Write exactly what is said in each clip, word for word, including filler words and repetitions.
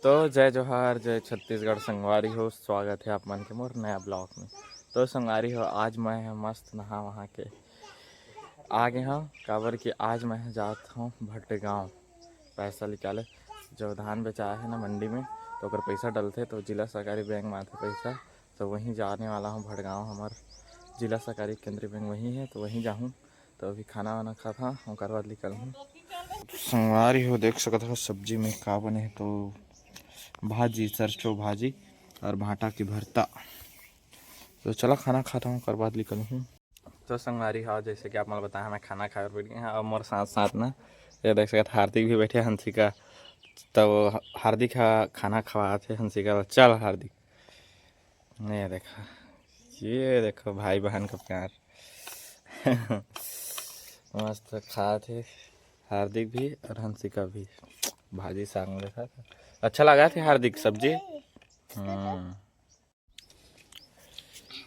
तो जय जोहार, जय छत्तीसगढ़ संगवारी हो, स्वागत है आप मन के मोर नया ब्लॉग में। तो संगवारी हो, आज मैं ह मस्त नहा वहा के आ गे हव, काबर कि आज मैं ह जात हव भटगांव पैसा निकाले। जो धान बेचाए हे ना मंडी में, तो ओकर पैसा डलथे, तो जिला सहकारी बैंक में आथे पैसा, तो वहीं जाने वाला हूँ भटगांव। हमर जिला सहकारी केंद्रीय बैंक वहीं है, तो वहीं जाहूँ। तो अभी खाना वाना खात हव, ओकर बाद निकलहूँ। संगवारी हो, देख सकत हो सब्जी में का बने हे, तो भाजी, सरसों भाजी और भांटा के भरता। तो चला खाना खात हव, ओकर बाद निकलहूँ। तो संगवारी हो, जैसे कि आप मन बताए, मैं खाना खाए बर बैठ गए हव। अब मोर साथ साथ ना, ये देख सकत हार्दिक भी बैठे, हंसिका। तो हार्दिक हा खाना खवात हे हंसिका ला। चल हार्दिक, ये देखा, ये देखो भाई बहन का प्यार। मस्त खात हे हार्दिक भी और हंसिका भी। भाजी साग में देखा, अच्छा लगा थे हार्दिक सब्जी। हम्म,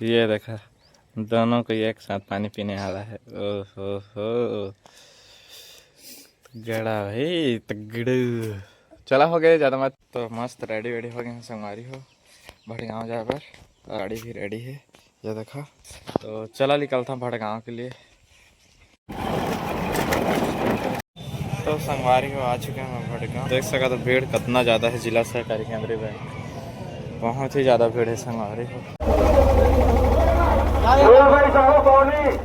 ये देखा, दोनों को एक साथ पानी पीने वाला है। ओहो हो, तगड़ा भाई, तगड़ू। चला हो गए, ज़्यादा मत। तो मस्त रेडी वेडी हो गए हैं संगवारी हो, भटगांव जाए बर। गाड़ी भी रेडी है, ये देखा। तो चला निकलता भटगांव के लिए। तो संगवारी हो, आ चुके हैं भटगांव। देख सका तो भीड़ कितना ज़्यादा है जिला सहकारी केंद्रीय बैंक, बहुत ही ज़्यादा भीड़ है संगवारी हो। बोल भाई साहब, पानी।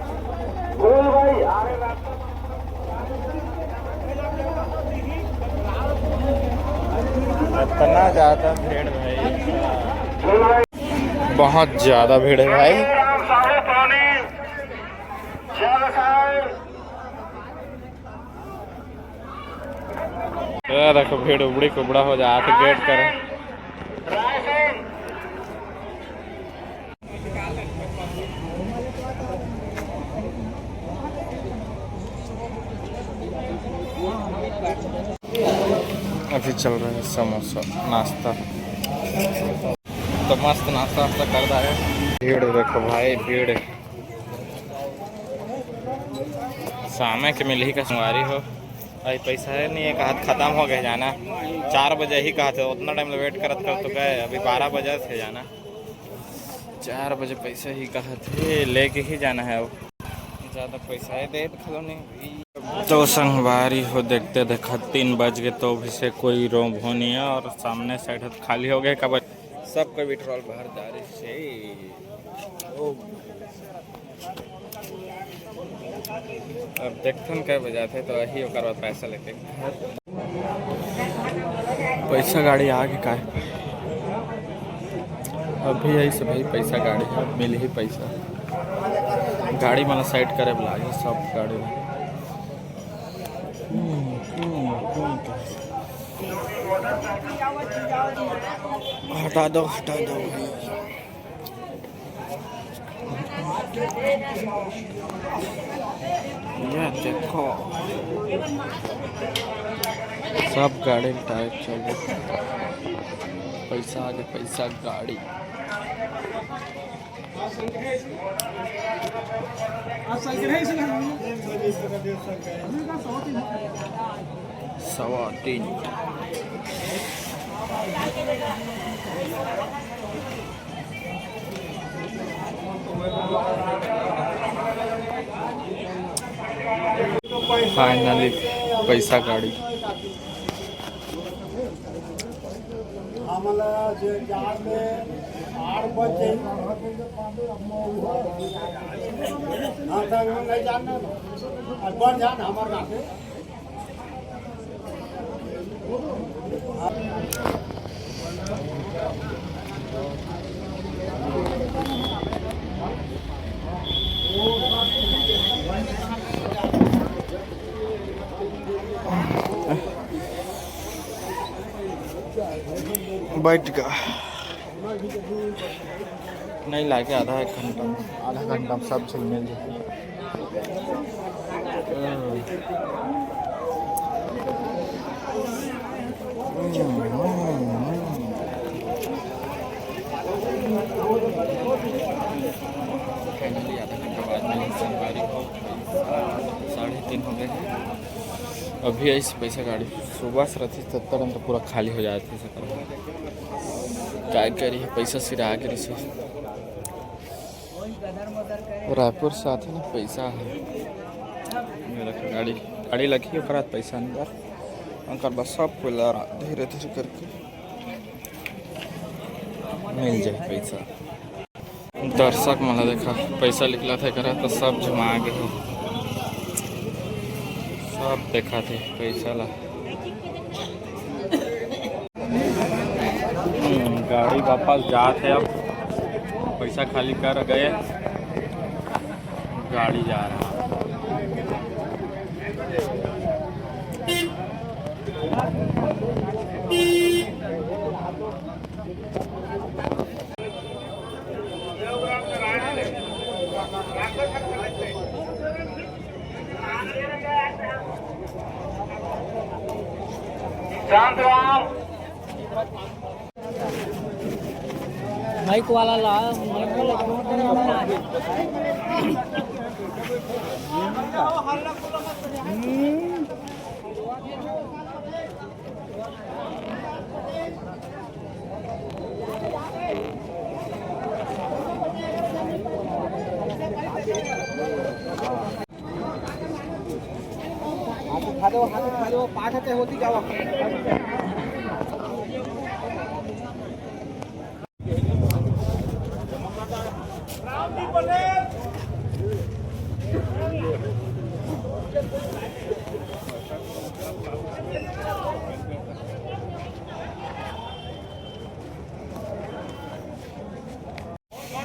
बोल भाई, अरे इतना ज़्यादा भीड़ भाई, बहुत ज़्यादा भीड़ है भाई। ये देखो भीड़ उबड़ी कुबड़ा हो जात गेट कर। अभी चल रहा है समोसा नाश्ता। तो मस्त नाश्ता वास्ता कर डारे। भीड़ देखो भाई, भीड़। शाम के मिलही का संगवारी हो। अभी पैसा है नहीं, एक हाथ खत्म हो गए जाना। चार बजे ही कहा थे, उतना टाइम वेट करत करत तो गए, अभी बारह बजे से जाना। चार बजे पैसा ही कहा थे, लेके ही जाना है। अब ज़्यादा पैसा है दे खलो नहीं। तो संगवारी हो, देखते देखा तीन बज गए, तो भी से कोई रोम हो नहीं है। और सामने साइड खाली हो गए, काबर सब कोई पेट्रोल भर जा रहे से। ओ, अब देखथन कै बजाथे, तो अही ओकर बाद पैसा लेके घर। पैसा गाड़ी आगे काय? अभी आई से भाई पैसा गाड़ी, अब मिलही पैसा। गाड़ी मन साइड करे बर लागही सब गाड़ी मन। हम्म, हम्म, हम्म। हटा दो, हटा दो भाई। ये देखो, सब गाड़ी टायर चल रही। पैसा आगे, पैसा गाड़ी। सवा तीन। फाइनली पैसा गाड़ी। हमला जे जान में आठ बजे। हाँ, तो हम नहीं जानना। अब बढ़ जान हमारे नाते। बैठ का नहीं लागे, आधा एक घंटा में, आधा घंटा में सब चीज मिल जाए। Finally, आधा घंटा बाद में संगवारी हो, साढ़े तीन हो गए हैं। अभी आइस पैसा गाड़ी, सुबह से रहिस तब तक तो पूरा खाली हो जात हे। काय करी, पैसा सिरा गिस हे। रायपुर से आथे ना, पैसा हे। ये देखो गाड़ी, गाड़ी लगही, ओकर बाद पैसा अंदर। ओकर बाद सब कोई ला धीरे धीरे करके मिल जाए पैसा। दर्शक मन ला देखा, पैसा निकलत हे करा तो सब झुमा गे हे, सब देखत हे पैसा ला। हम्म, गाड़ी वापस जात हे, अब पैसा खाली कर गए, गाड़ी जा रहा। शांत राम। माइक वाला ला, माइक वाला छोड़ देना है। हाथ उठा दो, हाथ उठा दो, पाठ होते होती जाओ।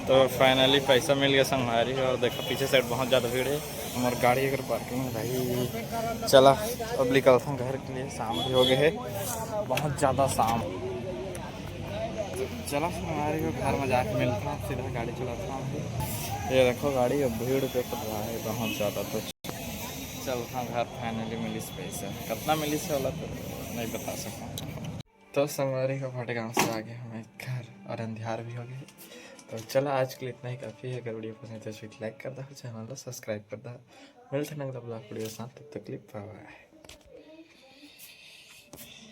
तो finally पैसा मिल गया संगवारी हो। और देखा पीछे side बहुत ज़्यादा भीड़ है, हमार गाड़ी अगर parking में भाई। चला अब निकलता हूँ घर के लिए, शाम भी हो गए है, बहुत ज़्यादा शाम। चला संगवारी हो, घर में जाके मिलता हूँ, सीधा गाड़ी चलाता हूँ। ये देखो गाड़ी अब भीड़ पे पड़ रहा है बहुत ज़्यादा, तो चलता हूँ घर। Finally मिलिस पैसा, कितना मिलिस वाला तो नहीं बता सकता। तो संगवारी हो, भटगांव से आ गए हमें घर और अंधियार भी हो गए। तो चला आज के लिए इतना ही काफ़ी है। अगर video पसंद है तो sweet like कर दो, channel को subscribe कर दो। मिलते हैं अगला vlog video के साथ, तब तक के लिए bye bye।